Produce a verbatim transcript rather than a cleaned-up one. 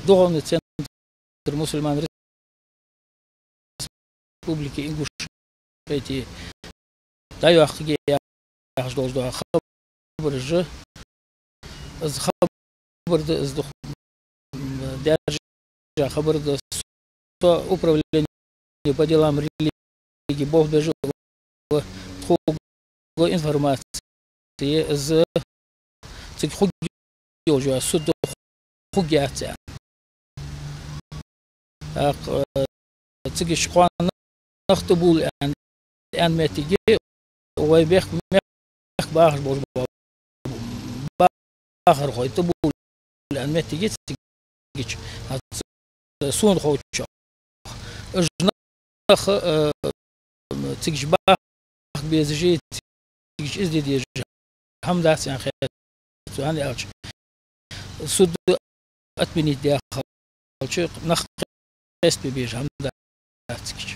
духовный центр мусульман Республики Ингушетии дӀайоаккхаргья яхаш долаш дола хабараш, из хабар да, из духовный даьржа хабар да, со управление по делам религии болх беш ва, тхога информаци из цига хургйолча, суд хургьяц аьнна. ТӀаккха, э, цига кхоана нах тӀабувл аьнна, аьнна моттиге, вай мехка, мехка бахаш болаш бола бахархой тӀабувл аьнна моттиге цига, а, сона ховчох. Уж нах, э, цига бахка безаш, цига из де дезаш хӀама дац аьнна хет сона, хӀана аьлча суд отменить даь хилча, нах кхестабе безаш хӀама дац цига.